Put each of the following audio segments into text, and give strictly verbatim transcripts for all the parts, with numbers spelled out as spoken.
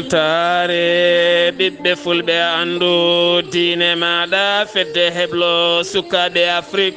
Taare ɓiɓɓe fulɓe, anndu diine maaɗa, fedde heblo sukaaɓe Afrik.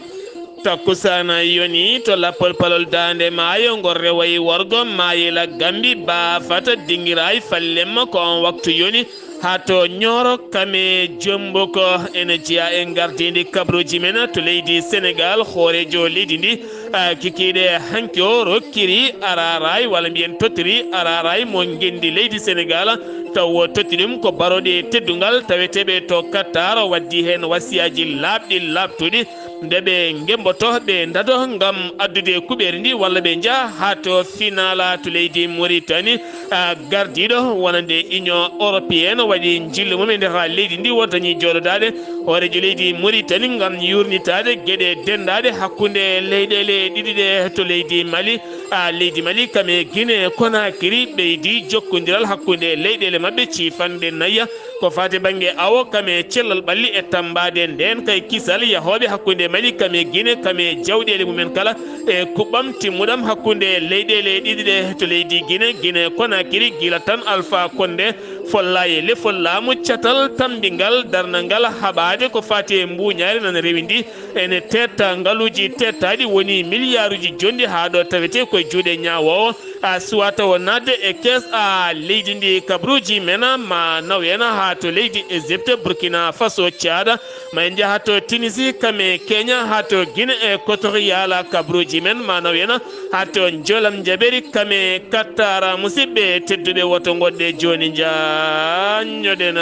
Takkusaana yoni to lappol palol daande maayo, ngol rewoyi worgo maayila Gambi, baafata dingiray fallemma ko on waktu yoni. Haa to Ñooro kame Jombo ko ene jeyaa e ngardiindi kabruuji men to leydi Senegaal, hooreejo leydi ndi, ah, kikiiɗe hanki o rokkiri araaraay, walla mbiyen tottiri araaraay mo ngenndi leydi Senegaal, taw o totti ɗum ko barooɗe teddungal taweteeɓe to Qatar, o waddi heen wasiyaaji laaɓɗi laaɓtuɗi nde ɓe ngemboto, ɓe ndado ngam addude kuɓeeri ndi walla ɓe njaha haa to finaala to leydi Mauritanie. Ah, gardiiɗo wonande Union Européenne waɗi njillu mum e nder leydi ndi, o dañi jooɗodaade hooreejo leydi Mauritanie ngam yuurnitaade geɗe denndaaɗe hakkunde leyɗeele ɗiɗi ɗe to leydi Mali. Ah, leydi Mali kame Guinée Conakry ɓeydi jokkondiral hakkunde leyɗeele maɓɓe ciifanɗe nayya. Ko faati bannge awo kame cellal ɓalli e tammbaade ndeen kay kisal yahooɓe hakkunde Mali kame Guinée kame jawɗeele mumen kala e kuɓɓam timmuɗam hakkunde leyɗeele ɗiɗi ɗe to leydi Guinée, Guinée Conakry, gila tan Alpha Condé follaye lefol laamu catal tammbingal darnangal haɓaade ko faati e mbuuñaari nana rewindi. Ene teetta ngaluuji teettaaɗi woni miliyaaruuji jonɗi haa ɗo tawetee koye juuɗe ñaawoowo. A suwata o naatde e kees a leydi ndi kabruuji men ma naw en haa to leydi Égypte, Burkina Faso, Caada, ma en njaha to Tunisie, kame Kenya, haa to Guinée Équatoriale, kabruuji men ma naw en haa to Njolam Jaberi, kame Qatar. Musidɓe tedduɓe, woto ngoɗɗe jooni njaanjoɗen.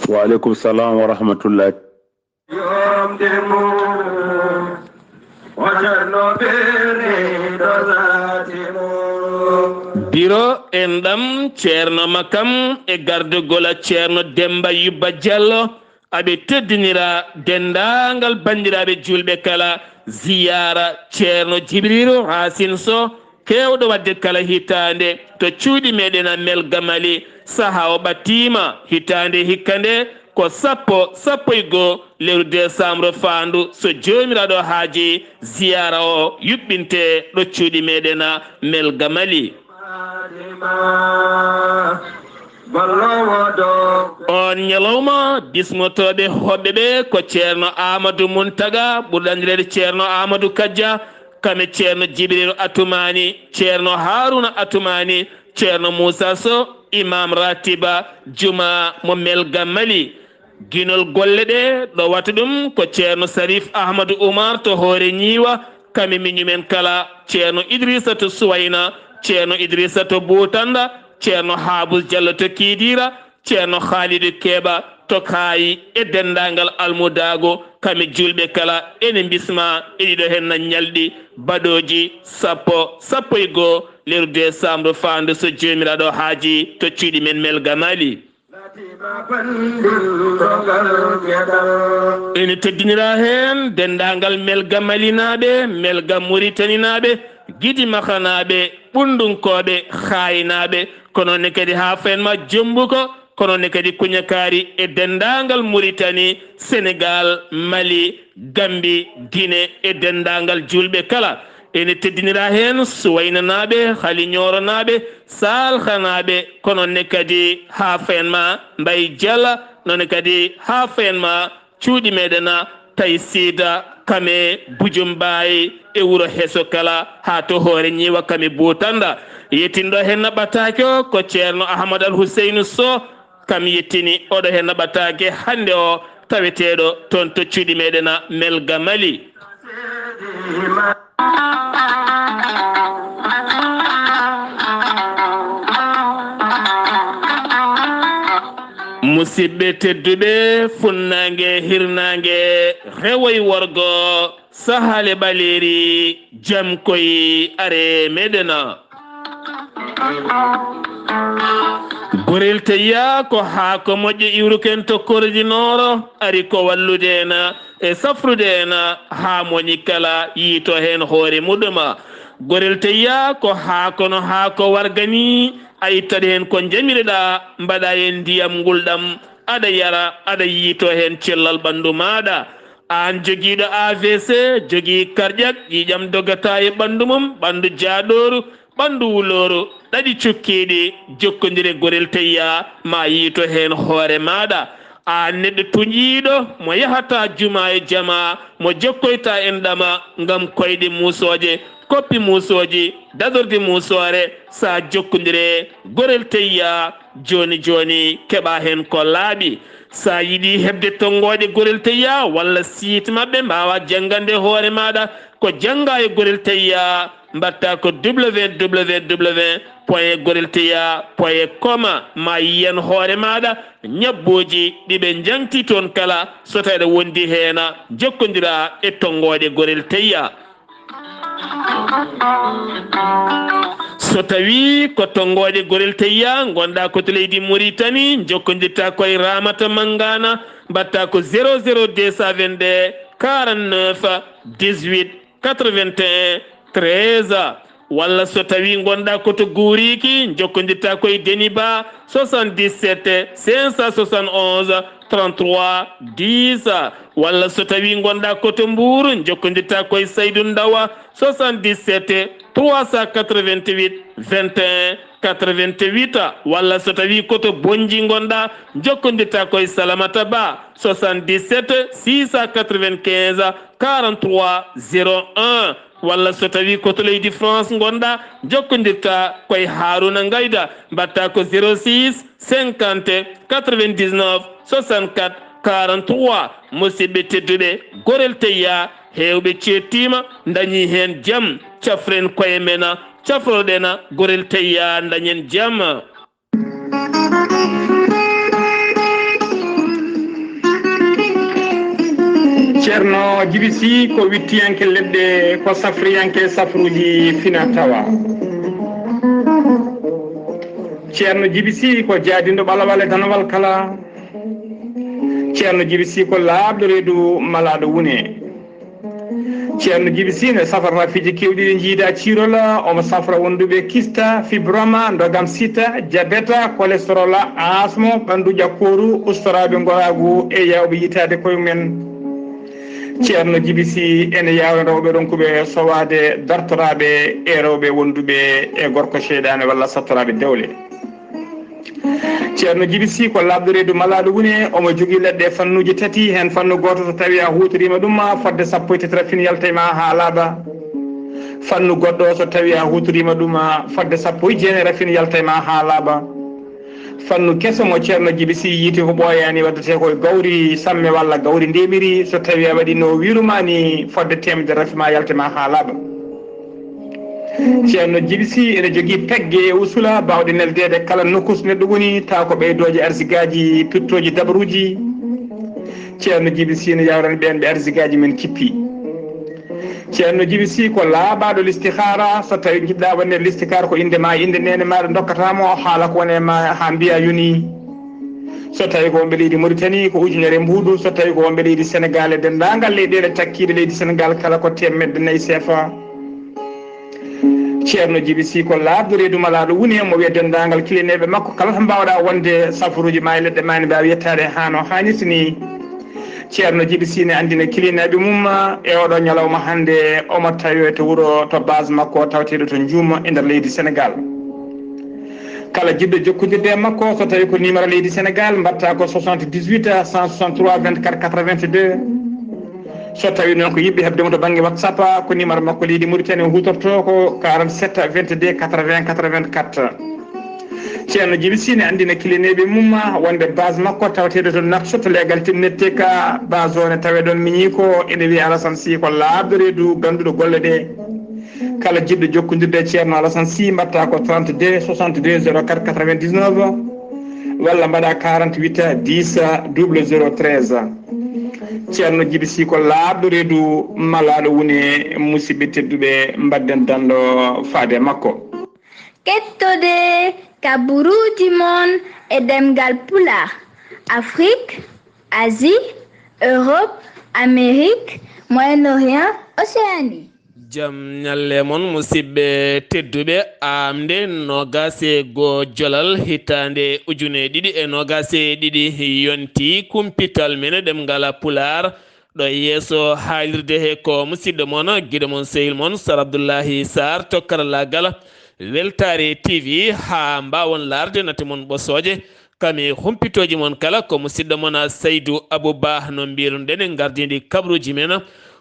Wa aleykum salam wa rahmatullah. Yomde mum, o Ceerno ɓerniiɗo zaati mum. Biro en ɗam Ceerno Makam e gardugol Ceerno Demba Yubba Jallo, aɓe teddinira denndaangal banndiraaɓe juulɓe kala ziyaara Ceerno Jibriilu Raasin Soh, keewɗo waɗde kala hitaande to cuuɗi meɗen Melga Mali. Sahaa o ɓattiima hitaande hikka nde ko sappo, sappo e goo lewru desaambre faandu, so Joomiraaɗo haaji, ziyaara o yuɓɓinte ɗo cuuɗi meɗen Melga Mali. On ñalawma, bismotooɓe hoɓɓe ɓe ko Ceerno Aamadu Muntaga, ɓurɗo anndireede Ceerno Aamadu Kajja, kame Ceerno Jibriilu Atumaani, Ceerno Haaruuna Atumaani, Ceerno Muusa Soh, Imaam Ratiba Jumaa mo Melga Mali. Ginol golle ɗe ɗowata ɗum ko Ceerno Sarif Ahmadu Umar to Hoore Ñiiwa, kame miñum en kala, Ceerno Idrisa to Suwayna, Ceerno Idrisa to Buutannda, Ceerno Haabus Jallo to Kiidiira, Ceerno Haalidu Keeba to Kaayi e denndaangal almudaagu, kame juulɓe kala ene mbisma e ɗiɗo henna ñalɗi baɗooji sappo, sappo e goo lewru desaambre faandu so Joomiraaɗo haaji to cuuɗi men Melga Mali. Ene teddinira heen denndaangal Melga Malinaaɓe, Melga Muritaninaaɓe, Gidi Makanaaɓe, Ɓunndunkooɓe, Kaaynaaɓe, kono ne kadi haa fenma Jombuko, kono ne kadi Kuñakaari e denndaangal Muritani, Senegaal, Mali, Gambi, Gine e denndaangal juulɓe kala. Ene teddinira heen Suwaynanaaɓe, Haliñooronaaɓe, Saalhanaaɓe, kono ne kadi haa fenma Mbay Jala, noon ne kadi haa fenma cuuɗi meɗen Taysida, kame Bujumbaay e wuro Heso kala, haa to Hoore Ñiiwa kame Buutannda. Yettinɗo heen ɓataake o ko Ceerno Ahmad Al Huseynu Soh, kam yettini oɗo heen ɓataake hannde o, taweteeɗo toon to cuuɗi meɗen Melga Mali. Musidɓe tedduɓe, funnaange, hirnaange, rewo e worgo, sahaale ɓaleeri, jam koy are meɗen. Gorel Teyya ko haako moƴƴo iwruken to Kordi Nooro, ari ko wallude en e safrude en haa moñi kala yiito heen hoore muɗum. Gorel Teyya ko haako no haako warga ni, a ittat heen ko njamireɗaa, mbaɗa heen ndiyam ngulɗam, aɗa yara, aɗa yiito heen cellal ɓanndu maaɗa. Aan jogiiɗo A V C, jogii karƴak, ƴiiƴam dogata e ɓanndu mum, ɓanndu jaaɗooru, ɓanndu wulooru, ɗaɗi cukkiiɗi, jokkondire Gorel Teyya, ma yiito heen hoore maaɗa. Aan neɗɗo tuuñiiɗo mo yahataa juma e jama, mo jokkoytaa enɗam ngam koyɗe muusooje, koppi muusooji, dadorde muusoore, sa jokkondire Gorel Teyya, jooni jooni keɓa heen ko laaɓi. Sa yiɗi heɓde tonngooɗe Gorel Teyya walla site maɓɓe mbaawa janngande hoore maaɗa ko jannga e Gorel Teyya, mbaɗta ko www point gorelteyya point com, ma yiyan hoore maaɗa ñabbooji ɗi ɓe njaŋti toon kala, so tawi aɗa wondi heen, jokkondira e tonngooɗe Gorel Teyya. So tawi ko tonngooɗe Gorel Teyya ngonɗa ko to leydi Mauritanie, jokkondirta ko e Ramata Mangana, mbaɗta ko zéro zéro deux cent vingt-deux quarante-neuf dix-huit quatre-vingt-un treize. Walla so tawi ngonɗa ko to Guuriki, jokkondirta ko e Deniba, soixante-dix-sept cinq cent soixante-onze trente-trois dix. Walla so tawi ngonɗa ko to Mbuur, jokkondirta ko e Saydu Ndawa, soixante-dix-sept trois cent quatre-vingt-huit vingt et un quatre-vingt-huit. Walla so tawi ko to Bonnji ngonɗa, jokkondirta ko e Salamata Ba, soixante-dix-sept six cent quatre-vingt-quinze quarante-trois zéro un. Walla so tawi ko to leydi France ngonɗa, jokkondirta ko e Haruna Ngayda, mbaɗta ko zéro six cinquante quatre-vingt-dix-neuf soixante-quatre quarante-trois. Musidɓe tedduɓe, Gorel Teyya, heewɓe ceettiima, ndañi heen jam. Cafren koye men, cafroɗen Gorel Teyya, ndañen jam. Ceerno Jibi Sih ko wittiyanke leɗɗe, ko safriyanke safruuji fina tawa. Ceerno Jibi Sih ko jaadinɗo ɓalawal e danawal kala. Ceerno Jibi Sih ko laaɓɗo reedu malaaɗo wune. Ceerno Jibi Sih ne safrata piiji keewɗi ɗi jiida ciirol, omo safra wonduɓe kista, fibroma, ndogam sita, jabeta, cholestérol, asmo, ɓanndu ƴakkooru, ustoraaɓe ngoraagu e yaawɓe yitaade koye mumen. Ceerno Jibi Sih ene yaawna rewɓe ronkuɓe sowaade dartoraaɓe e rewɓe wonduɓe e gorko seyɗaane walla sattoraaɓe dewle. Ceerno Jibi Sih ko laaɓɗo reedu malaaɗo wune, omo jogii leɗɗe fannuuji tati, heen fannu gooto so tawii a huutoriima ɗum fodde sappo e tati rafin yalta e ma haa laaɓa. Fannu goɗɗo so tawii a huutoriima ɗum fodde sappo e jeenayi rafin yalta e ma haa laaɓa. Fannu keso mo Ceerno Jibi Sih yiiti ko ɓooyaani waɗetee ko e gawri samme walla gawri ndeemiri, so tawii a waɗiino wiirumaani fodde teemedere rafi ma yalta e ma haa laaɓa. Ceerno Jibi Sih ene jogii pegge e usula baawɗe neldeede kala nokku so neɗɗo woni, taa ko ɓeydooje arsigaaji, pittooji dabaruuji. Ceerno Jibi Sih ne yawrani ɓeen ɓe arsigaaji men kippi. Ceerno Jibi Sih ko laaɓaaɗo listihaara, so tawii njiɗɗaa waɗde listihaara ko innde ma, innde neene maaɗa ndokkata mo, haala ko woni e ma haa mbiya yoni. So tawii ko wonɓe leydi Mauritanie ko ujunere mbuuɗu, so tawii ko wonɓe leydi Senegaal e denndaangal leyɗeele takkiiɗe leydi Senegaal kala ko teemedde nayi seefa. Ceerno Jibi Sih ko laaɓɗo reedu malaaɗo wune, mo wiya denndaangal kilineeɓe makko kala to mbaawɗaa wonde, safruuji ma e leɗɗe ma ene mbaawi yettaade haa no haanirta ni. Ceerno Jibi Sih ne anndina kilineeɓe mum e oɗo ñalawma hannde omo tawe to wuro to base makko taweteeɗo to Njuum e nder leydi Senegaal. Kala jiɗɗo jokkondirde e makko, so tawii ko numéro leydi Senegaal, mbaɗta ko soixante-dix-huit cent soixante-trois vingt-quatre quatre-vingt-deux. So tawii noon ko yiɗɓe heɓde mo to bannge WhatsApp, ko numéro makko leydi Mauritanie o huutorto ko quarante-sept vingt-deux quatre-vingts quatre-vingt-quatre. Ceerno Jibi Sih ne anndina kilineeɓe mum wonde base makko taweteeɗo to Nouakchott, leegal Timnette ka base o ne tawee ɗoon miñi ko ene wiyee Alassane Sih, ko laaɓɗo reedu, gannduɗo golle ɗe. Kala jiɗɗo jokkondirde e Ceerno Alassane Sih, mbaɗta ko trente-deux soixante-deux zéro quatre quatre-vingt-dix-neuf walla mbaɗa quarante-huit dix double zéro treize. Ceerno Jibi Sih ko laaɓɗo reedu, malaaɗo wune, musidɓe tedduɓe, mbaɗden danndo faade e makko. Kettode kaburuuji mon e ɗemngal Pulaar, Afrique, Asie, Europe, Amérique, Moyen-Orient, Océanie. Jam ñalle mon, musidɓe tedduɓe. Aamnde noogaas e goo Jolal, hitaande ujune ɗiɗi e noogaas e ɗiɗi, yonti kumpital men e ɗemngal Pulaar. Ɗo yeeso haalirde he ko musidɗo mon, giɗo mon, sehil mon, Sar Abdullahi Sar to karallaagal Weltaare T V, haa mbaawon laarde nate mon ɓosooje, kam e humpitooji mon kala. Ko musidɗo mon Saydu Abu Ba, no mbiiruɗen, e ngardiindi kabaruuji men,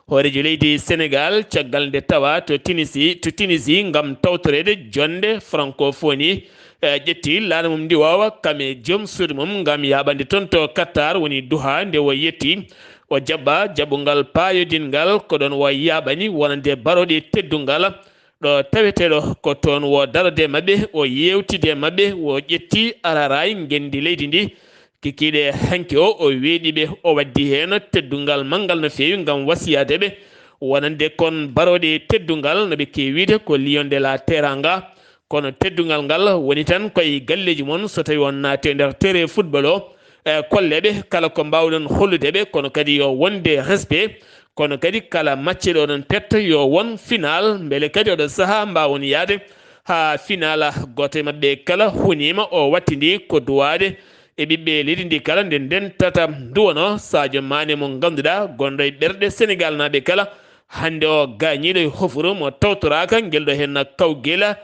hooreejo leydi Senegaal, caggal nde tawa to Tinisi, to Tinisi, ngam tawtoreede jonnde Francophonie, e, ƴetti laana mum ndiwoowa, kam e joom suudu mum, ngam yaaɓande toon to Qatar, woni duhaa nde o yetti. O jaɓɓa jaɓɓungal paayodinngal, ko ɗoon o yaaɓani wonande barooɗe teddungal, ɗo taweteeɗo ko toon o darode maɓɓe, o yeewtide maɓɓe, o ƴetti araraay ngenndi leydi ndi. Kikiiɗe hanki o, o weeɗi ɓe, o waddi heen teddungal manngal no feewi ngam wasiyaade ɓe, wonande kon barooɗe teddungal no ɓe keewiide ko Lion de la Teranga. Kono teddungal ngal woni tan ko e galleeji mon, so tawi on naati e nder terrain football o, e, kolleeɓe kala ko mbaawɗon hollude ɓe, kono kadi yo wonde respect, kono kadi kala macce ɗo oɗon petta yo won final, mbele kadi oɗo sahaa mbaawon yaade haa final. Gooto e maɓɓe kala huniima, o wattindi ko duwaade e ɓiɓɓe leydi ndi kala nde ndentata nduwano. Sadio Mané mo ngannduɗaa gonɗo e ɓerɗe Senegaalnaaɓe kala, hannde o gaañiiɗo e hofuru mo tawtoraaka, ngel ɗo heen kawgel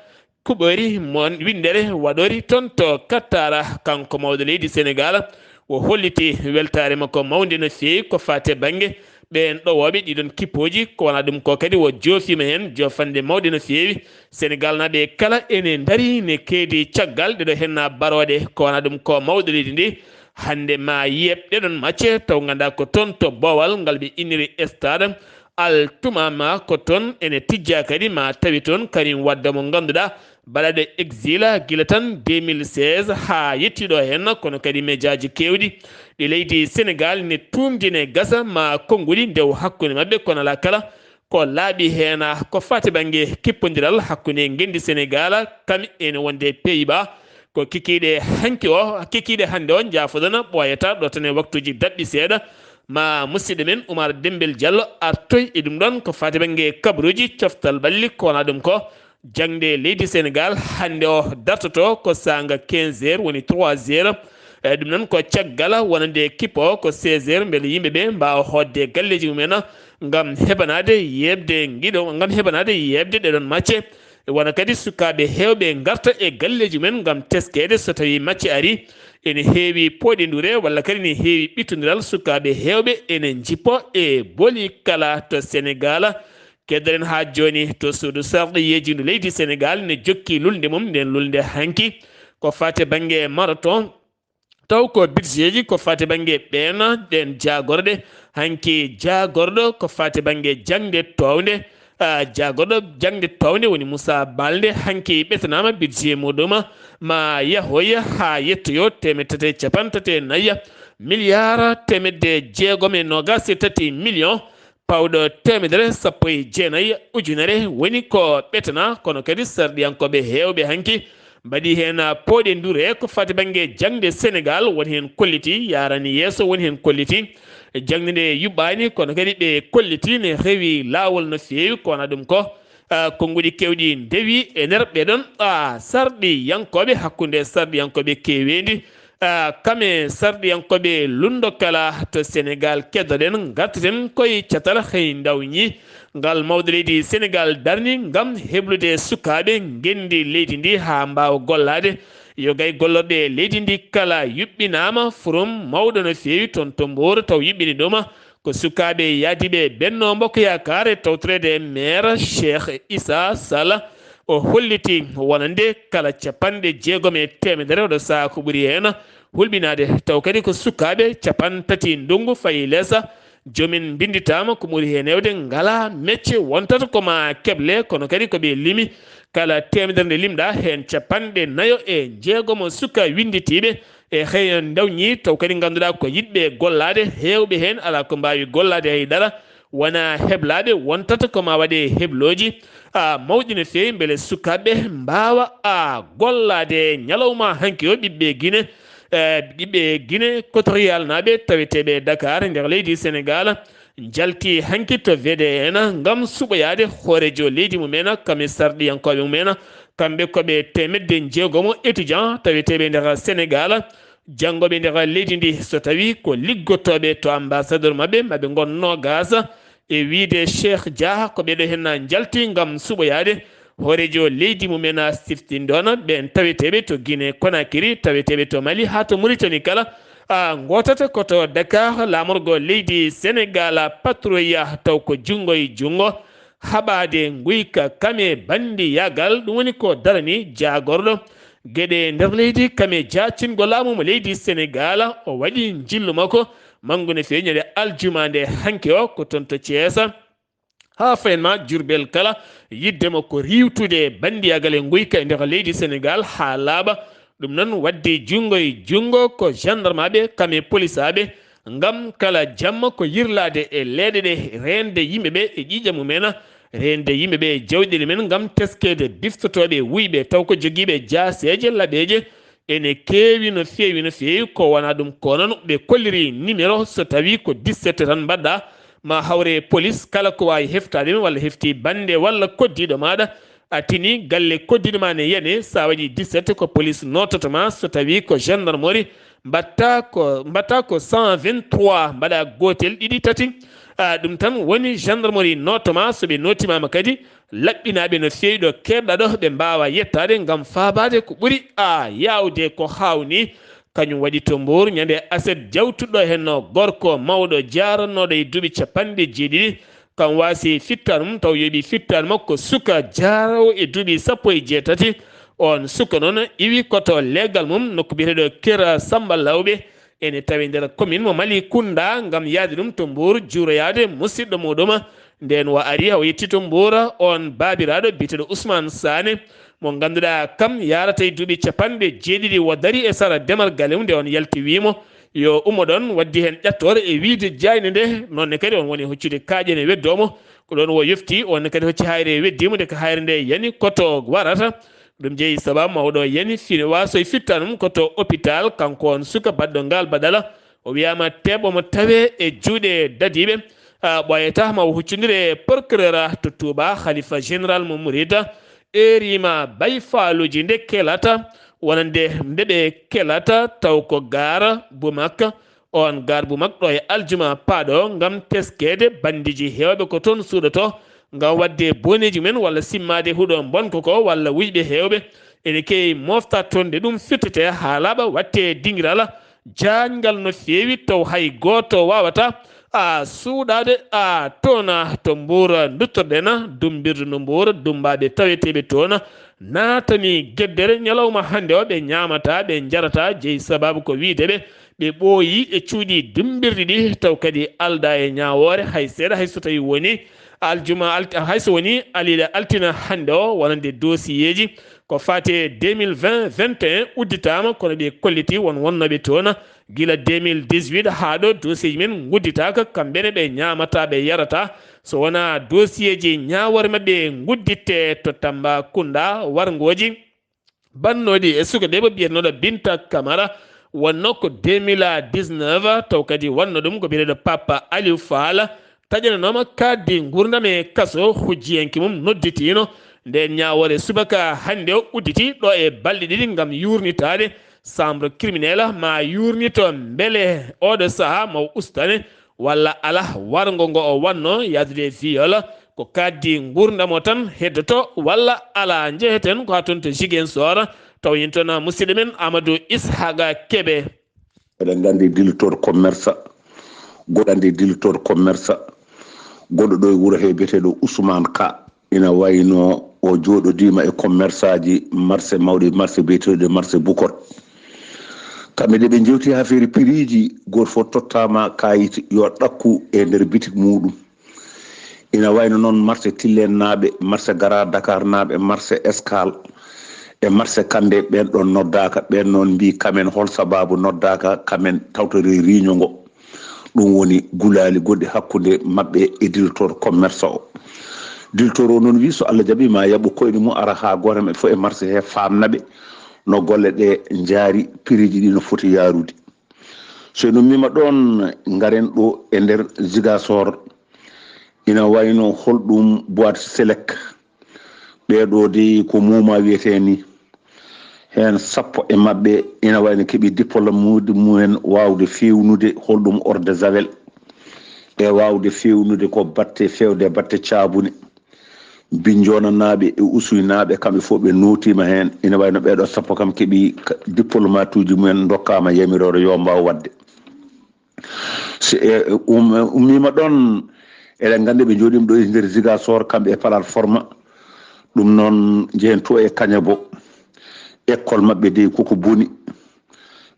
kuɓɓoori mo winndere waɗoori toon to Qatar. Kanko mawɗo leydi Senegaal, o holliti weltaare makko mawnde no feewi ko faati e bannge ɓeen ɗowooɓe ɗiɗon kippooji. Ko wonaa ɗum ko kadi, o joofiima heen joofande mawɗe no feewi. Senegaalnaaɓe kala ene ndarii ne keedi caggal ɗeɗo heen barooɗe. Ko wonaa ɗum ko mawɗo leydi ndi. Hannde ma yeeɓ ɗeɗon macce, taw nganndaa ko toon to Boowal ngal ɓe inniri stade Al Tumama, ko toon ene tijjaa kadi, ma tawi toon Karim Wade mo ngannduɗaa baɗaaɗo exil gila tan deux mille seize haa yetti ɗo heen, kono kadi mejaaji keewɗi ɗi leydi Senegaal ne tuumdine gasa ma konnguɗi ndew hakkunde maɓɓe, kono alaa kala ko laaɓi heen. Ko faati bannge kippondiral hakkunde ngenndi Senegaal kam ene wonde Pays-Bas, ko kikiiɗe hanki o, kikiiɗe hannde o njaafoɗon ɓooyata ɗo tan e waktuuji daɓɓi seeɗa. Ma musidɗo men Oumar Dembel Diallo artoy e ɗum ɗoon ko faati bannge kabaruuji coftal ɓalli, ko wonaa ɗum ko jaŋde leydi Senegaal hannde o dartoto ko saanga quinze heures, woni trois heures. E ɗum noon ko caggal wonande kippo ko seize heures, mbele yimɓe ɓe mbaawa hootde galleeji mumen ngam heɓanaade yeeɓde ngiɗo, ngam heɓanaade yeeɓde ɗeɗon macce. Wona kadi sukaaɓe heewɓe ngarta e galleeji mumen ngam teskeede so tawii macce ari. Ene heewi pooɗe ndure walla kadi ne heewi ɓittondiral, sukaaɓe heewɓe ene njippo e boli kala to Senegaal. Keddoɗen haa jooni to suudu sarɗiyeejiindu leydi Senegaal ne jokki lulnde mum, nden lulnde hanki ko faati bannge marathon. Taw ko budgetji ko faati bannge ɓeen, ɗeen jaagorɗe, hanki jaagorɗo ko faati bannge jaŋde toownde, ah, jaagorɗo jaŋde toownde woni Moussa Baldé, hanki ɓetanaama budget muɗum ma yahoya haa yettoyo teemeɗɗe tati e cappanɗe tati e nayi, milliard teemedde jeegom e noogaas e tati million, pawɗo teemedere sappo e jeenayi ujunere woni ko ɓetana, kono kadi sarɗiyankooɓe heewɓe hanki mbaɗi heen pooɗe ndure ko faati bannge jaŋde Senegaal, woni heen kolliti yaarani yeeso, woni heen kolliti jaŋde nde yuɓɓaani, kono kadi ɓe kolliti ne rewi laawol no feewi, ko wonaa ɗum ko, ah, konnguɗi keewɗi ndewi e nder ɓeɗon, ah, sarɗiyankooɓe, hakkunde sarɗiyankooɓe keeweendi, ah, kam e sarɗiyankooɓe lunndo kala to Senegaal. Keddoɗen, ngartaten koye catal hey ndawñi ngal mawɗo leydi Senegaal darni ngam heblude sukaaɓe ngenndi leydi ndi haa mbaawa gollaade. Yo gay gollorɗe leydi ndi kala yuɓɓinaama, forum mawɗo no feewi toon to Mbour taw yuɓɓini ɗum ko sukaaɓe yahdiiɓe Benno Mbokk Yaakaar e tawtoreede maire Cheikh Issa Sall. O holliti wonande kala cappanɗe jeegom e teemedere, oɗo sahaa ko ɓuri heen hulɓinaade, taw kadi ko sukaaɓe cappanɗe tati ndonngu fayi lees. Joom en mbinnditaama, ko ɓuri heen heewde ngalaa mecce, wontata ko ma keble, kono kadi ko ɓe limi kala teemedere nde limɗaa heen, cappanɗe nayo e jeegomo suka winnditiiɓe e heeyo ndawñi, taw kadi ngannduɗaa ko yiɗɓe gollaade, heewɓe heen alaa ko mbaawi gollaade hay dara, wona heblaaɓe, wontata ko ma waɗe heblooji, a, mawɗi no feewi, mbele sukaaɓe mbaawa, a, gollaade. Ñalawma hanki o, ɓiɓɓe Gine, e, ɓiɓɓe Gine Equatorial naaɓe taweteeɓe Dakar nder leydi Senegaal, njalti hanki to V D N ngam suɓoyaade hooreejo leydi mumen, kam e sarɗiyankooɓe mumen. Kamɓe ko ɓe teemedde jeegomo étudiant taweteeɓe nder Senegaal, Janngoɓe nder leydi ndi, so tawi ko liggotooɓe to ambassadeur maɓɓe, maɓe ngon noogaas, e wiide Cheikh Dia, ko ɓeɗo hen njalti ngam suɓoyaade hooreejo leydi mumen, a siftindoona ɓen taweteeɓe to Guinée Conakry, taweteeɓe to Mali haa to Mauritanie kala. A ngootata ko to Dakar, laamorgo leydi Sénégal, a patrouille taw ko junngo e junngo. Haɓaade nguyka kame banndiyaagal, ɗum woni ko darani jaagorɗo geɗe nder leydi kame jaacingol laamu mo leydi Sénégal. O waɗi njillu makko manngu no feewi ñande aljuma nde hanki o ko toon to Thiès. Haa fayin ma Jurbel kala, yiɗde mo ko riiwtude banndiyaagal e nguyka e nder leydi Sénégal haa laaɓa. Ɗum noon waddi junngo e junngo ko gendarmeaaɓe kame polisaaɓe, ngam kala jamma ko yirlaade e leeɗe ɗe, reende yimɓe ɓe e ƴiiƴam mumen, reende yimɓe ɓe e jawɗeele men, ngam teskeede biftotooɓe wuyɓe taw ko jogiiɓe jaaseeje laɓeeje. Ene keewi no feewi, no feewi. Ko wonaa ɗum ko noon, ɓe kolliri numéro, so tawi ko dix-sept tan mbaɗɗa, ma hawre police, kala ko waawi heftaade ma walla hefti bannde walla koddiiɗo maaɗa, a tini galle koddiiɗo ma ne yani, so a waɗi dix-sept ko police nootata ma, so tawi ko gendarmerie mbaɗta ko, mbaɗta ko cent vingt-trois, mbaɗa gootel, ɗiɗi, tati. A, ɗum tan woni gendarmerie nootoma, so ɓe nootimaama kadi, laɓɓinaaɓe no feewi ɗo keedɗa ɗo, ɓe mbaawa yettaade ngam faabaade ko ɓuri a yaawde ko haawnii. Kañum waɗi to Mbour ñande aset jawtuɗo henno gorko mawɗo jaarannoɗo e duuɓi capanɗe jeeɗiɗi. Kam waasi fittaandu mum taw yoɓi fittaandu makko suka jaarawo e duuɓi sappo e jeetati. On suka noon iwi koto leegal mum nokku biyeteeɗo Kera Samba Lawɓe, ene tawi nder commune mo Mali Kunda, ngam yaade ɗum to Mbour juuroyaade musidɗo muɗum. Nden o ari, o yetti to Mbour on baabiraaɗo biyeteeɗo Ousmane Sané, mo ngannduɗaa kam yarata e duuɓi capanɗe jeeɗiɗi, o dari e sara demal galle mum, nde on yalti wiimo yo ummo ɗon, waddi heen ƴattoore e wiyde jaaynde nde. Noon ne kadi on woni hoccude kaaƴe ne weddoo mo. Ko ɗoon o yofti, on ne kadi hocci haayre weddii mo, nde ko haayre nde yani koto warata. Ɗum jeyi sababu mawɗo yani fini waasoy fittaandu mum ko to hôpital, kanko on suka baɗɗo ngaal baɗala. O wiyaama teeɓo mo tawe e juuɗe dadiiɓe. A, ɓooyata ma o huccondire e procureur to Touba, Khalifa général mo Mouride. Erima bay faaluuji nde kelata, wonande nde ɓe kelata, taw ko gaara Bumak. On gaar Bumak ɗo e aljuma paaɗo ngam teskeede banndiiji heewɓe ko toon suuɗoto, ngam waɗde boneeji men walla simmaade huɗo bonko ko walla wuyɓe heewɓe. Ene keewi mofta toon nde ɗum firtete haa laaɓa, watte dingiral jaañngal no feewi, taw hay gooto waawata a suuɗaade a toona to Mbuur. Nduttorɗen dummbirdu no Mbuur, dummbaaɓe taweteeɓe toon naatani geddere ñalawma hannde o, ɓe ñaamata, ɓe njarata, jeyi sababu ko wiyde ɓe, ɓe ɓooyi e cuuɗi dummbirɗi ɗi, taw kadi aldaa e ñaawoore hay seeɗa, hay so tawi woni aljuma, alt-, hay so woni alila altina hannde o, wonande dossier ji ko faati e deux mille vingt, vingt et un udditaama, kono ɓe kolliti won wonnooɓe toon gila deux mille dix-huit haa ɗo, dossier ji men ngudditaaka, kamɓe ne ɓe ñaamata, ɓe yarata, so wonaa dossier ji ñaawoore maɓɓe ngudditte to Tambacounda, warngooji bannooɗi e sukaaɓe mo biyetenooɗo Binta Camara, wonno ko deux mille dix-neuf, taw kadi wonno ɗum ko biyeteeɗo Papa Aliou Fall, taƴananooma kaaddi nguurndam e kaso, hujjiyanke mum nodditiino ndeen ñaawoore subaka hannde o udditi ɗo e balɗe ɗiɗi ngam yuurnitaade chambre criminelle, ma yuurnito mbele oɗo sahaa ma o ustane walla alaa warngo ngo o wonno yahdude e viol. Ko kaaddi nguurndam o tan heddoto walla alaa, njeheten ko haa toon to Ziguinchor, taw en toon musidɗo men Amadou Ishaqa Kebe. Eɗen nganndi directeur commerce, goɗɗo nganndi directeur commerce, goɗɗo ɗo e wuro he biyeteeɗo Ousmane Ka. Ina wayno o jooɗodiima e commerçaaji marché mawɗi, marché biyeteeɗo marché Bukot. Kamɓe de ɓe njewti affaire prix ji, gooto fof tottaama kayit yo ɗakku e nder bitik muuɗum. Ina wayno noon marché Tillennaaɓe, marché Gara Dakarnaaɓe, marché Escale e marché Kande, ɓeen ɗoon noddaaka, ɓeen noon mbii kamen hol sabaabu noddaaka kamen tawtore riiño ngo. Ɗum woni gulaali gonɗi hakkunde maɓɓe e directeur commerce o. Directeur o noon wii so Allah jaɓii ma yaɓu koyɗe mum ara haa gooto maɓɓe fof e marché he faamna ɓe no golle ɗe njaari, prix ji ɗi no foti yaarude. So en ummiima ɗoon, ngaren ɗo e nder Ziguinchor, ina wayno holɗum boîte Selec. Ɓee ɗoo dey ko muuma wiyetee ni. Heen sappo e maɓɓe ina wayno keɓi diplôme mumen waawde feewnude holɗum eau de javel, e waawde feewnude ko batte, feewde batte caabune. Binjoonanaaɓe e Usuynaaɓe, kamɓe fof ɓe nootiima heen. Ina wayno ɓeeɗo sappo kam keɓi ka-, diplôme uji mumen, ndokkaama yamiroore yo mbaaw waɗde. So e, um-, ummiima ɗoon, eɗen nganndi ɓe njooɗiima ɗo e nder Ziguinchor, kamɓe e plateforme. Ɗum noon, njehen to e Kañabo. École maɓɓe dey koko boni.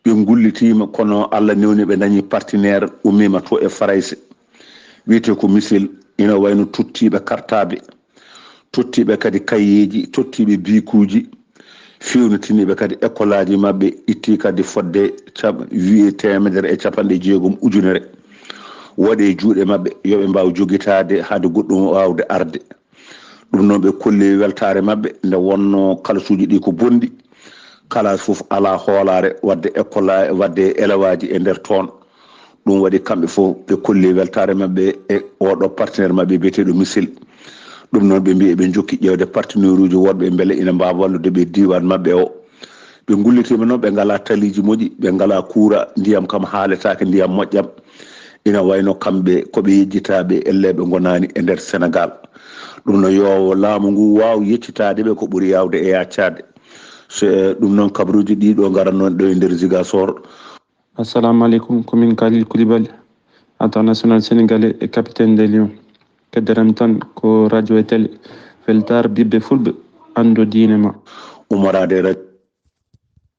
Ɓe ngullitiima, kono Allah newni ɓe ndañi partenaire, ummiima to e Farayse. Wiyetee ko Misil, ina wayno tottiiɓe kartaabe, tottiiɓe kadi kayeeji, tottiiɓe biikuuji, feewnitiniiɓe kadi ekolaaji maɓɓe, itti kadi fodde cap-, wiye teemedere e capanɗe jeegom ujunere. Waɗe juuɗe maɓɓe, yo ɓe mbaaw jogitaade hade goɗɗum waawde arde. Ɗum noon, ɓe kolli weltaare maɓɓe nde wonnoo kalasuuji ɗi ko bonɗi. Kalaas fof alaa hoolaare waɗde école, waɗde élève aji e nder toon. Ɗum waɗi kamɓe fof ɓe kolli weltaare maɓɓe e oɗo partenaire maɓɓe biyeteeɗo Misil. Ɗum noon, ɓe mbiyi eɓe njokki ƴeewde partenaire uji woɗɓe mbele ina mbaawa wallude ɓe diiwaan maɓɓe o. Ɓe ngullitiima noon, ɓe ngalaa taliiji moƴƴi, ɓe ngalaa kuura, ndiyam kam haaletaake, ndiyam moƴƴam. Ina wayno kamɓe ko ɓe yejjitaaɓe, ellee ɓe ngonaani e nder Senegaal. Ɗum no yo laamu ngu waaw yeccitaade ɓe ko ɓuri yaawde e yaccaade. So, ɗum noon, kabaruuji ɗii ɗo ngaran noon ɗo e nder Ziguinchor. Assalamu alaikum, ko min Khalil Koulibaly, international sénégalais et capitaine des Lions. Keddaram tan ko radio e télé. Weltaare ɓiɓɓe fulɓe, anndo diine ma. Ummorade radio.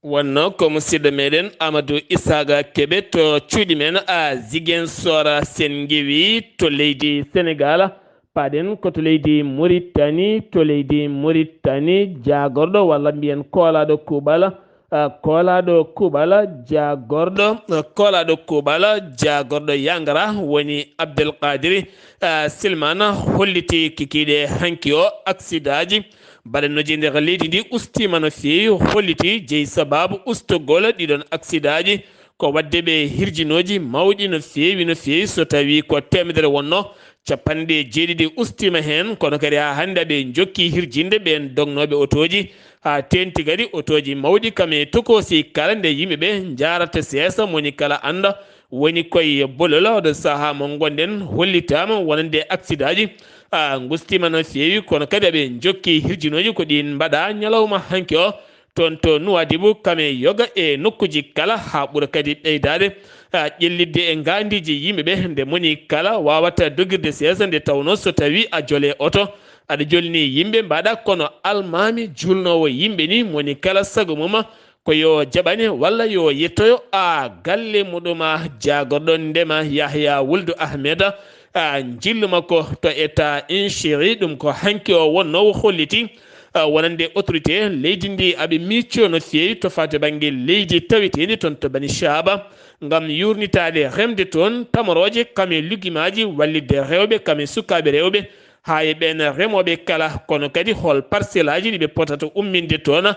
Wonno ko musidɗo meɗen Amadou Isaaga Kebe to cuuɗi men a Ziguinchor, sen ngewi to leydi Senegal. Paɗen ko to leydi Mauritanie, to leydi Mauritanie, jaagorɗo walla mbiyen koolaaɗo kuuɓal, ah, koolaaɗo kuuɓal, jaagorɗo, ah, koolaaɗo kuuɓal, jaagorɗo Yangara woni Abdel Kadiri, ah, Silmana holliti kikiiɗe hanki o aksidaaji baɗanooji e nder leydi ndi ustiima no feewi, holliti jeyi sabaabu ustugol ɗiɗon aksidaaji. Ko waɗde ɓe hirjinooji mawɗi no feewi, no feewi, so tawii ko teemedere wonno, capanɗe jeeɗiɗi ustiima heen, kono kadi haa hannde aɓe njokki hirjinde ɓeen dognooɓe otooji, haa teenti kadi otooji mawɗi kam e tokoosi kala nde yimɓe ɓe njaarata seesa, moni kala annda woni koye bolol. Oɗo sahaa mo ngonɗen hollitaama wonande aksidaaji, a, ngustiima no feewi, kono kadi aɓe njokki hirjinooji ko ɗiin mbaɗa ñalawma hanki o. Toon to Nuwaadibu, kam e yoga e nokkuuji kala, haa ɓura kadi ɓeydaade, a, ƴellitde e ngaandiiji yimɓe ɓe, nde moni kala waawata dogirde seesa, nde tawnoo so tawii a jole oto, aɗa jolni yimɓe mbaɗa kono almaami juulnoowo yimɓe ni, moni kala sago mum ko yo jaɓane walla yo yettoyo a galle muɗum a jaagorɗo ndema Yahya Wuldu Ahmeda, a njillu makko to État Inchiri, ɗum ko hanki o wonnoowo holliti, a, wonande autorité leydi ndi aɓe miiccoo no feewi to faati bannge leydi taweteendi toon to Bani Shaba, ngam yuurnitaade remde toon tamorooje kam e lugimaaji wallitde rewɓe kam e sukaaɓe rewɓe, haa e ɓeen remooɓe kala, kono kadi hol parcelle aji ɗi ɓe potata umminde toon,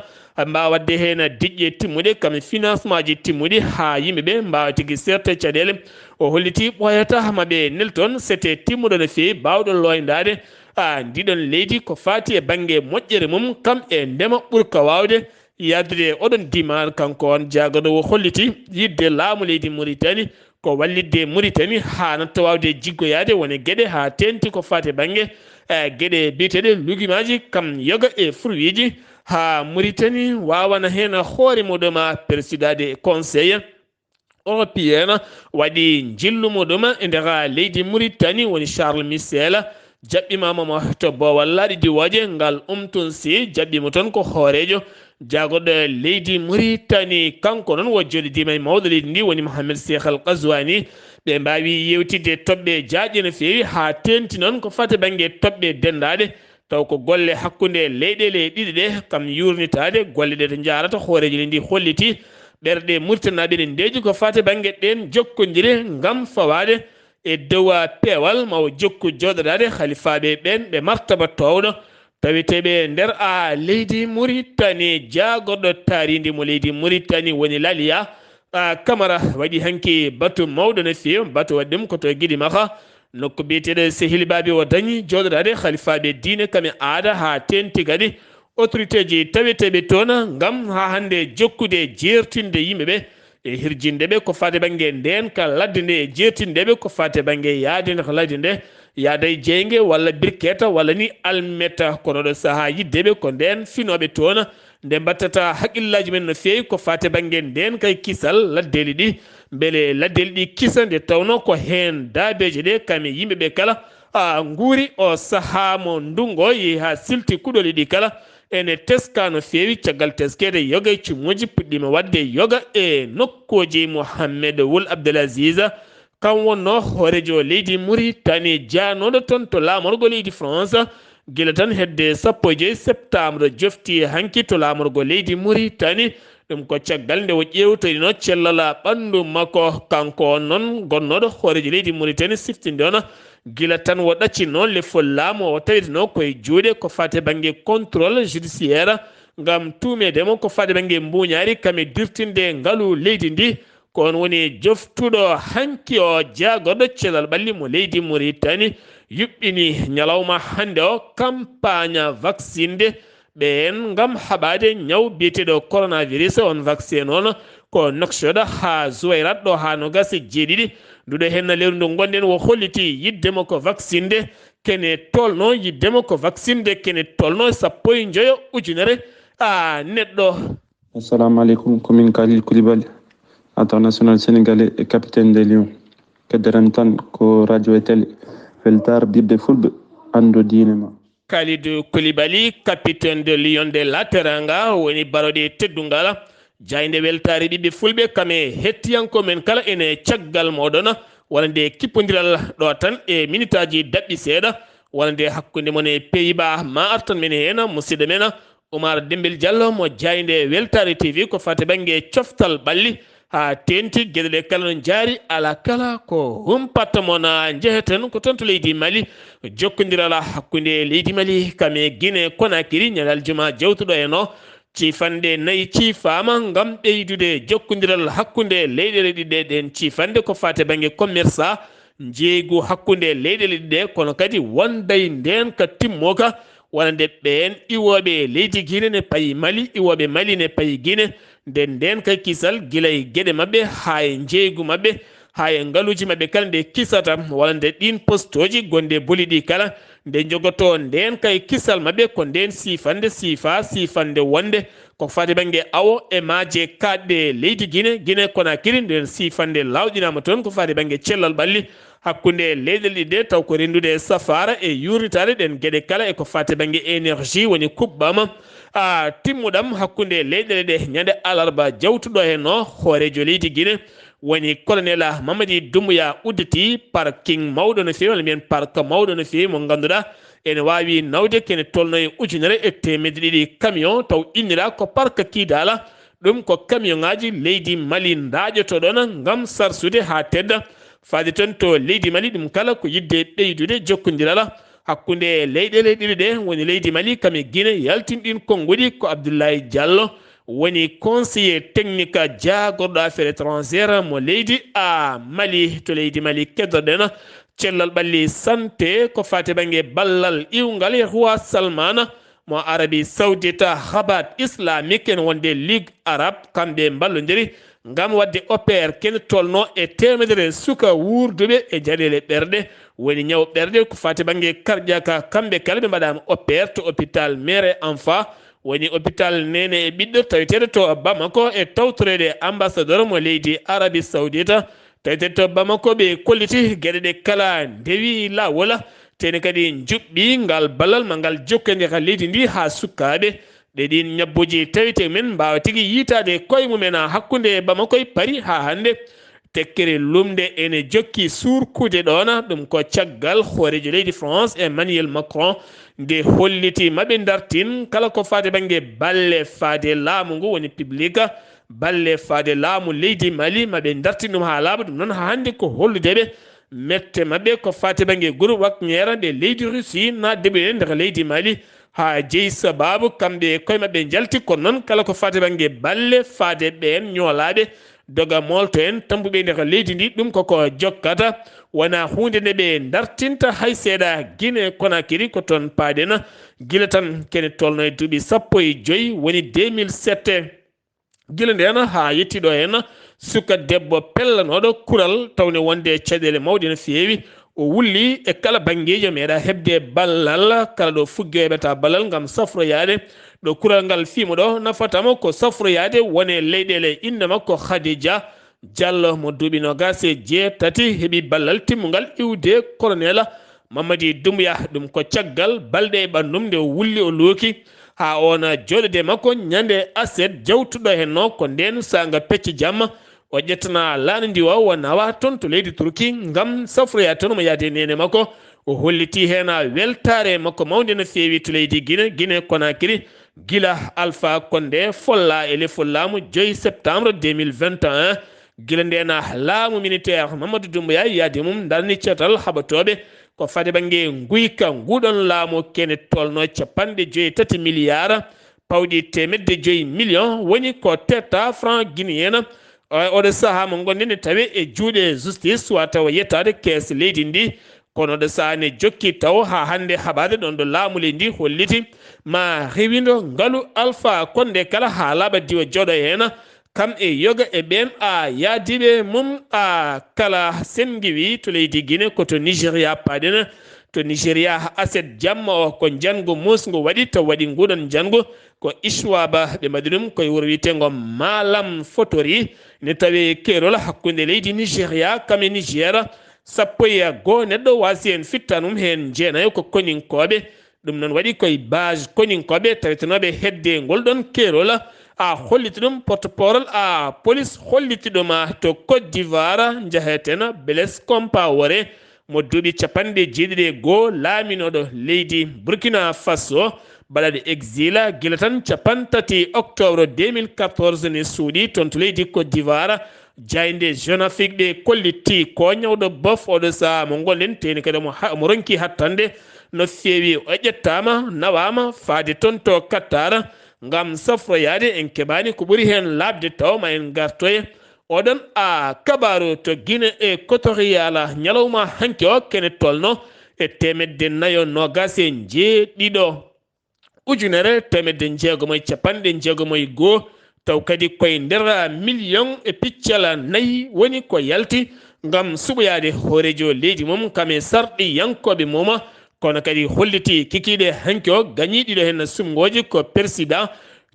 mbaawa waɗde heen diƴƴe timmuɗe kam e financement ji timmuɗi haa yimɓe ɓe mbaawa tigi seerta caɗeele. O holliti ɓooyata ma ɓe nel toon sete timmuɗo no feewi baawɗo looyndaade, a, ndiɗon leydi ko faati e bannge moƴƴere mum kam e ndema ɓurka waawde yahdude e oɗon dimaar. Kanko on jaagorɗo o holliti yiɗde laamu leydi Mauritanie ko wallitde Mauritanie haa natta waawde jiggoyaade wone geɗe haa teenti ko faati bannge, e, geɗe biyeteeɗe lugimaaji kam yoga e furwiiji haa Mauritanie waawana heen hoore muɗum persidaade Conseil Européen waɗi njillu muɗum e nder leydi Mauritanie woni Charles Michel jaɓɓimaama mo to boowal laaɗe diwooje ngal umtun si jaɓɓiimo toon ko hooreejo jaagorɗo leydi Mauritanie. Kanko noon wo jooɗidiima e mawɗo leydi ndi woni Mohamed Cheikh Al Ghazouani. Ɓe mbaawi yewtidde toɓɓe jaaƴe no feewi haa teenti noon ko fate bannge toɓɓe denndaaɗe. Taw ko golle hakkunde leyɗeele ɗiɗi ɗe kam yuurnitaade, golle ɗe to njaarata hooreejo leydi ndi holliti ɓerɗe Muritenaaɓe ɗe ndeeji ko fate bannge ɗeen jokkondire ngam fawaade e dow peewal ma o jokku jooɗodaade halifaaɓe ɓeen ɓe martaba toowɗo taweteeɓe nder a leydi Muritani. Jaagorɗo taariindi mo leydi Muritani woni Laliya a Kamara waɗi hanki batu mawɗo no feewi, batu waɗi ɗum ko to Gidimaxa, nokku biyeteeɗo Sehil Baabi o dañi jooɗodaade halifaaɓe diine kam e aada haa teenti kadi Autorité ji taweteeɓe toon ngam haa hannde jokkude jeertinde yimɓe ɓe e hirjinde ɓe ko faati bannge ndeenka ladde nde, e jeertinde ɓe ko faati bannge yaade nder ladde nde, yaada e jeynge walla birketa walla ni almeta. Kono ɗo sahaa yidde ɓe ko ndeen finooɓe toon nde mbattata haqqillaaji men no feewi ko faati bannge ndeenka e kisal laddeeli ɗi, mbele laddeeli ɗi kisa nde tawnoo ko heen daabeeje ɗe kam e yimɓe ɓe kala a nguuri o sahaa mo ndunngu o yehi haa silti kuɗooli ɗi kala. Ene teskaa no feewi caggal teskeede yoga e cumuuji puɗɗiima waɗde yoga e nokkuuji. Mohammed Wul Abdel Aziz, kam wonnoo hooreejo leydi Muritani, jaanooɗo toon to laamorgo leydi France, gila tan hedde sappo e joy septembre, jofti hanki to laamorgo leydi Muritani. Ɗum ko caggal nde o ƴeewtorinoo cellal ɓanndu makko. Kanko on noon gonnooɗo hooreejo leydi Muritani siftinde on gila tan o ɗaccinoo lefol laamu o tawitinoo koye juuɗe ko faati e bannge contrôle judiciaire ngam tuumeede mo ko faati e bannge mbuuñaari kam e dirtinde ngalu leydi ndi. Ko on woni joftuɗo hanki o jaagorɗo cellal ɓalli mo leydi Muritani yuɓɓini ñalawma hannde o kampaaña vaksinde ɓeen ngam haɓaade ñaw biyeteeɗo coronavirus. On vaccin noon ko Nouakchott haa Zouérate ɗo haa noogaas e jeeɗiɗi. Nduɗo heen lewru ndu ngonɗen o holliti yiɗde mo ko vaksinde kene tolno, yiɗde mo ko vaksinde kene tolno sappo e njoyo ujunere a neɗɗo. Assalamu aleykum, ko min Kalil Koulibaly, international sénégalais et capitaine des Lions. Keddoren tan ko radio e télé, weltaare ɓiɓɓe fulɓe, anndu diine ma. Kalidou Koulibaly, capitaine de Lion de la Teranga, woni baroɗe teddungal. Jaaynde weltaare ɓiɓɓe fulɓe kam e hettiyanko men kala ene caggal moɗon, wonande kippondiral ɗo tan e minitaaji daɓɓi seeɗa, wonande hakkunde mon e Pays-Bas, ma artan men heen musidɗo men Oumar Dembel Diallo mo jaaynde weltaare T V ko fate bannge coftal ɓalli, haa teenti geɗe ɗe kala no jaari, ala kala ko humpata mon. Njeheten ko toon to leydi Mali, jokkondiral hakkunde leydi Mali kam e Guinée Conakry, ñande aljuma jawtuɗo en o, ciifanɗe nayi ciifaama ngam ɓeydude jokkondiral hakkunde leyɗeele ɗiɗi ɗe. Ɗeen ciifanɗe ko fate bannge commerce, njeeygu hakkunde leyɗeele ɗiɗi ɗe, kono kadi wonday ndeenka timmooka, wonande ɓeen iwooɓe leydi Guinée ne payi Mali, iwooɓe Mali ne payi Guinée, nde ndeenka kisal gila e geɗe maɓɓe haa e njeeygu maɓɓe, haa e ngaluuji maɓɓe kala nde kisata, wonande ɗiin postooji gonɗi e boli ɗi kala, nde njogotoo ndeenka e kisal maɓɓe, ko ndeen siifannde siifaa, siifannde wonde ko fate bannge awo e maaje kaaɗɗe leydi Guinée, Guinée Conakry, ndeen siifannde laawɗinaama toon ko fate bannge cellal ɓalli hakkunde leyɗeele ɗiɗi ɗe, taw ko renndude e safaara e yuurnitaade ɗeen geɗe kala e ko fate bannge énergie woni kuɓɓam, a, timmuɗam hakkunde leyɗeele ɗe. Ñande alarba jawtuɗo heen o, hooreejo leydi Guinée woni Colonel Mamadi Doumbouya udditi parking mawɗo no feewi, walla mbiyen parc mawɗo no feewi mo ngannduɗaa ene waawi nawde kene tolno e ujunere e teemedde ɗiɗi camion, taw innira ko parc Kidala. Ɗum ko camion ŋaaji leydi Mali ndaaƴoto ɗoon ngam sarsude haa tedda, faade toon to leydi Mali. Ɗum kala ko yiɗde ɓeydude jokkondiral hakkunde leyɗeele ɗiɗi ɗe, woni leydi Mali kam e Guinée, yaltinɗin konnguɗi. Ko Abdoulaye Diallo woni conseiller technique jaagorɗo affaire étrangère mo leydi a Mali. To leydi Mali keddoɗen cellal ɓalli santé ko fate bannge ballal iwngal e Roi Salmana mo Arabie Saoudite, Rabat Islamique en wonde Ligue Arabe, kamɓe mballondiri ngam waɗde opère kene tolno e teemedere suka wuurduɓe e jaɗeele ɓerɗe, woni ñaw ɓerɗe ko fate bannge cardiaque, kamɓe kala ɓe mbaɗaama opère to hôpital mère et enfant, woni hôpital neene e ɓiɗɗo taweteeɗo to Bamako e tawtoreede ambassadeur mo leydi Arabie Saoudite. Tawi to Bamako ɓe kolliti geɗe ɗe kala ndewi laawol, teni kadi njuɓɓi ngal ballal ma ngal jokkondira leydi ndi haa sukaaɓe. Ɗe ɗiin ñabbuuji tawite men mbaawa tigi yiitaade koye mumen hakkunde Bamako e Paris haa hannde. Tekkere lumnde ene jokki suurkude ɗoon, ɗum ko caggal hooreejo leydi France Emmanuel Macron nde holliti maɓe ndartin kala ko faade bannge balle faade laamu ngu woni public, balle faade laamu leydi Mali, maɓe ndartin ɗum haa laaɓa. Ɗum noon haa hannde ko hollude ɓe mette maɓɓe ko faati bannge groupe Wagner ɗe leydi Russie naatde ɓe nder leydi Mali, haa jeyi sabaabu kamɓe e koye maɓɓe njalti. Kono noon kala ko faati bannge balle faade ɓeen ñoolaaɓe doga moolto en tampuɓe nder leydi ndi. Ɗum koko jokkata, wona huunde nde ɓe dartinta hay seeɗa. Guinée Conakry ko toon paaɗen, gila tan kene tolno e duuɓi sappo e joyi, woni deux mille sept. Gila ndeen haa yettiɗo heen, suka debbo pellanooɗo kural, tawde wonde caɗeele mawɗe no feewi, o wulli e kala banngeeji, meeɗa heɓde ballal. Kala ɗo fugge heɓata ballal ngam safroyaade ɗo kural ngal fimo ɗo, nafatama ko safroyaade wone leyɗeele. Innde makko Khadija Diallo, mo duuɓi noogaas e jeetati, heɓi ballal timmungal iwde Kolonel Mamadi Doumbouya. Ɗum ko caggal balɗe e ɓannum nde o wulli, o looki haa oona jooɗode makko ñande aset jawtuɗo henno. Ko ndeen saanga pecce jamma o ƴettana laana ndi o, o nawa toon to leydi Turki ngam safroya toon mo yaade neene makko. O holliti heen weltaare makko mawnde no feewi to leydi Guinée, Guinée Conakry, gila Alpha Condé folla e lefol laamu joyi septembre deux mille vingt et un. Gila ndeen laamu militaire Mamadou Doumbouya yaade mum darni cetal haɓatooɓe ko fade bannge nguyka nguɗon laamu, kene tolno capanɗe joyi e tati milliards pawɗi teemedde joyi million woni ko tetta franc guinéen. O-, oɗo sahaa mo ngonɗen ne tawe e juuɗe justice, wata o yettaade kees leydi ndi. Kono oɗo sahaa ne jokki taw haa hannde haɓaade ɗoon ɗo laamu leydi ndi holliti ma rewindo ngalu Alpha Condé kala haa laaɓa diwa jooɗo heen. Kam e yoga e ɓeen a yaadiiɓe mum a kala sengiwi to leydi Guinée, ko to Nigeria paaɗen. To Nigeria aset jamma o ko njanngo muusngo waɗi, taw waɗi nguɗon njanngo ko Ishwaba ɓe mbaɗi ɗum koye wuro wiyeteengo Malam Fotori. Ne tawi keerol hakkunde leydi Nigeria kam e Niger. Sappo e goo neɗɗo waasi heen fittanum, heen jeenayo ko koninkooɓe. Ɗum noon waɗi koye base koninkooɓe tawetenooɓe hedde ngol ɗon keerol. A holliti ɗum porte-parole a police holliti ɗum to Côte d'Ivoire, njaheten Blaise Compaoré, mo duuɓi capanɗe jeeɗiɗi e goo laaminooɗo leydi Burkina Faso, baɗaɗo exil gila tan capanɗe tati octobre deux mille quatorze ne suuɗi toon to leydi Côte d'Ivoire. Jaaynde Jeune Afrique ɓe kolliti ko ñawɗo bof oɗo sahaa mo ngonɗen, teni kadi omo ha-, omo ronki hattande no feewi. O ƴettaama, nawaama faade toon to Qatar ngam safroyaade. En keɓaani ko ɓuri heen laaɓde, taw ma en ngartoye oɗon a kabaaru to Guinée Équatoriale ñalawma hanki o, kene tolno e teemedde nayo noogaas e njeeɗiɗo ujunere teemedde jeegomo e capanɗe jeegomo e goo, taw kadi koye nder miliyoŋ e piccal nayi woni ko yalti ngam suɓoyaade hooreejo leydi mum kam e sarɗiyankooɓe mum. Kono kadi holliti kikiiɗe hanki o gañiiɗo heen sumngooji ko persidan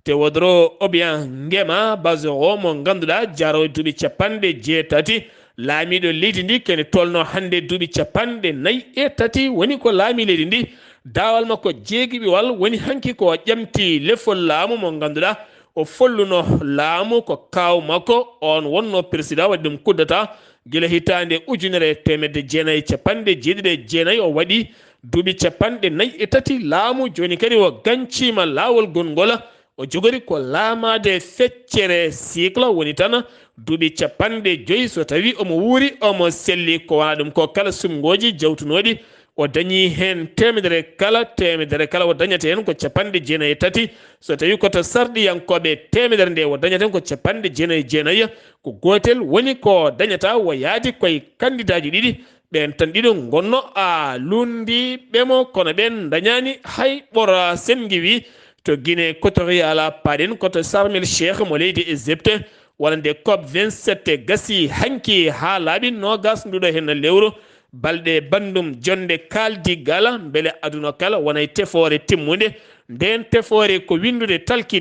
Teodoro Obiang Nguema Bazogo mo ngannduɗaa jarowo duuɓi capanɗe jeetati laamiiɗo leydi ndi, kene tolno hannde duuɓi capanɗe nayi e tati woni ko laami leydi ndi. Daawal makko jeegiɓiwal woni hanki ko ƴamti lefol laamu mo ngannduɗaa o folluno laamu ko kaaw makko, on wonno président waɗi ɗum kuddata gila hitaande ujunere e teemedde jeenayi e capanɗe jeeɗiɗi e jeenayi. O waɗi duuɓi capanɗe nayi e tati laamu, jooni kadi o gañciima laawol gongol. O jogori ko laamaade feccere siikla, woni tan duuɓi capanɗe joyi. So tawi omo wuuri, omo selli, ko wona ɗum ko kala sumngooji jawtunooɗi, o dañi heen teemedere kala, teemedere kala o dañata heen ko capanɗe jeenayi e tati. So tawi ko to sarɗiyankooɓe teemedere nde o dañata heen ko capanɗe jeenayi e jeenayi. Ko gootel woni ko dañata o yaadi koye kandidaaji ɗiɗi. Ɓeen tan ɗiɗo ngonno a lundi ɓe mo, kono ɓeen dañaani hay ɓora. Sen ngiwi to Guinée Équatoriale, paaɗen ko to Sharm el Sheikh mo leydi Égypte, wonande COP vingt-sept gasi hanki haa laaɓi noogas nduɗo heen lewru. Balɗe banndum jonde kaaldi gala, mbele aduna kala wonay tefoore timmunde. Ndeen tefoore ko winndude talki